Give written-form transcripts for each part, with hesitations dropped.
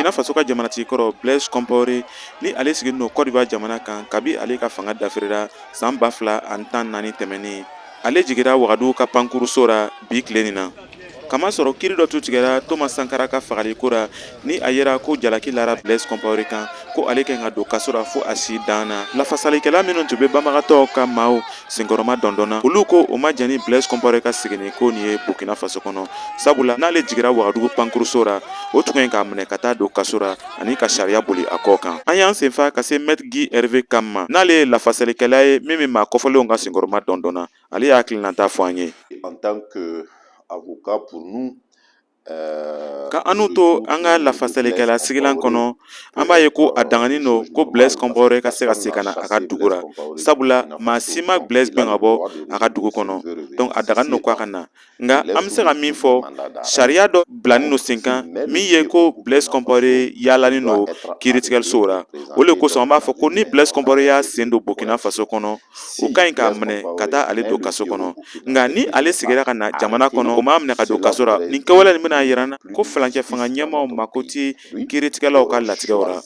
Burkina Faso ka jamanatigi kɔrɔ Blaise Compaoré, ni ale sigilen don Côte d'Ivoire jamana kan kabi ale ka fanga dafirira san 2014 tɛmɛnen, ale jigira Wagadugu ka pankuruso ra bi tile nin na, kamasɔrɔ kiri dɔ tun tigɛra Thomas Sankara ka fagali ko ra, ni a yera ko jalaki lara Blaise Compaoré kan, ko ale kɛ ka don kaso ra fo a si dan na. Lafasalikɛla minnu tun bɛ banbagatɔw ka maaw senkɔrɔma dɔndɔnna, olu ko o ma jɛn ni Blaise Compaoré ka seginni ko nin ye Burkina Faso kɔnɔ, sabula n'ale jigira Wagadugu pankuruso ra, o tun k'a minɛ ka taa don kaso ra ani ka sariya boli a kɔ kan. An y'an senfa ka se Maître Guy Hervé Kam ma, n'ale ye lafasalikɛla ye min bɛ maa kɔfɔlenw ka senkɔrɔma dɔndɔnna. Ale y'a hakilinata fɔ an ye. En tant que avocat, pour nous, Ka an to an ka lafasalikɛla sigilan kɔnɔ, an b'a ye ko a danganin don ko Blaise Compaoré ka se ka segin ka na a ka dugu ra, sabula maa si ma Blaise gɛn ka bɔ a ka dugu kɔnɔ. Donc a danganin don ko a ka na. Nka an bɛ se ka min fɔ, sariya dɔ bilanin don sen kan min ye ko Blaise Compaoré yaalanin don kiiritigɛlisow ra. O le kosɔn an b'a fɔ ko ni Blaise Compaoré y'a sen don Burkina Faso kɔnɔ, o ka ɲi k'a minɛ ka taa ale don kaso kɔnɔ. Nka ni ale seginna ka na jamana kɔnɔ, o m'a minɛ ka don kaso ra, nin kɛwale nin bɛna yira ko furancɛ fanga ɲɛmaaw mako tɛ kiiritigɛlaw ka latigɛw ra.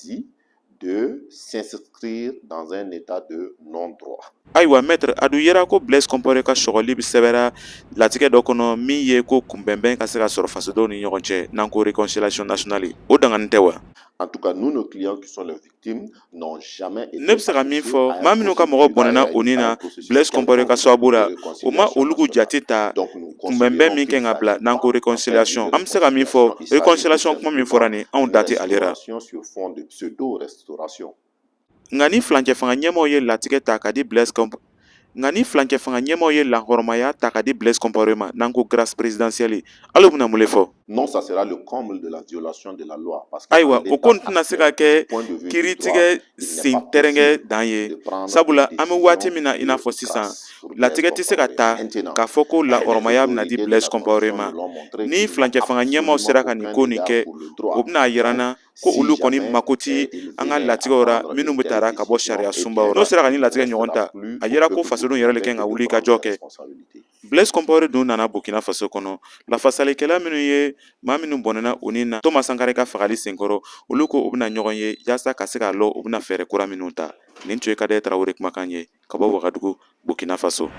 De s'inscrire dans un état de non-droit. Ayiwa maître, a dun yera ko Blaise Compaoré ka sɔgɔli bɛ sɛbɛra latigɛ dɔ kɔnɔ min ye ko kunbɛnbɛn ka se ka sɔrɔ fasodenw ni ɲɔgɔn cɛ, n'an ko réconciliation nationale, o danganin tɛ wa? En tout cas, nous, nos clients qui sont les victimes, n'ont jamais été. Ne bɛ se ka min fɔ, maa minnu ka mɔgɔ bɔnɛna o ni na Blaise Compaoré ka sababu la, o ma olu jate ta kunbɛnbɛn min kɛ ka bila n'an ko réconciliation. An bɛ se ka min fɔ, réconciliation kuma min fɔra nin, anw da tɛ ale la. Nka ni furancɛ fanga ɲɛmaaw ye latigɛ ta ka di Blaise Nka ni furancɛ fanga ɲɛmaaw ye lahɔrɔmaya ta ka di Blaise Compaoré ma, n'an ko grâce présidentielle, hali bɛna mun de fɔ? Non, ça sera le comble de la violation de la loi. Parce que Ayiwa, o ko nin tɛna se ka kɛ kiiritigɛ sen tɛrɛnkɛ dan ye, sabula an bɛ waati min na i n'a fɔ sisan, latigɛ tɛ se ka ta k'a fɔ ko lahɔrɔmaya bɛna di Blaise Compaoré ma. Ni furancɛ fanga ɲɛmaaw sera ka nin ko nin kɛ, o bɛna yira n na ko olu kɔni mako ti an ka latigɛw ra minnu bɛ taara ka bɔ sariya sunbaw ra. N'o sera ka nin latigɛ ɲɔgɔn ta, a yira ko fasodenw yɛrɛ de kan ka wuli ka jɔ kɛ. Blaise Compaoré dun nana Burkina Faso kɔnɔ. Lafasalikɛla minnu ye maa minnu bɔnɛna o ni na Thomas Sankara ka fagali senkɔrɔ, olu ko u bɛna ɲɔgɔn ye yaasa ka se k'a lɔn u bɛna fɛɛrɛ kura minnu ta. Nin tun ye Kadɛ Tarawele kumakan ye ka bɔ Wagadugu, Burkina Faso.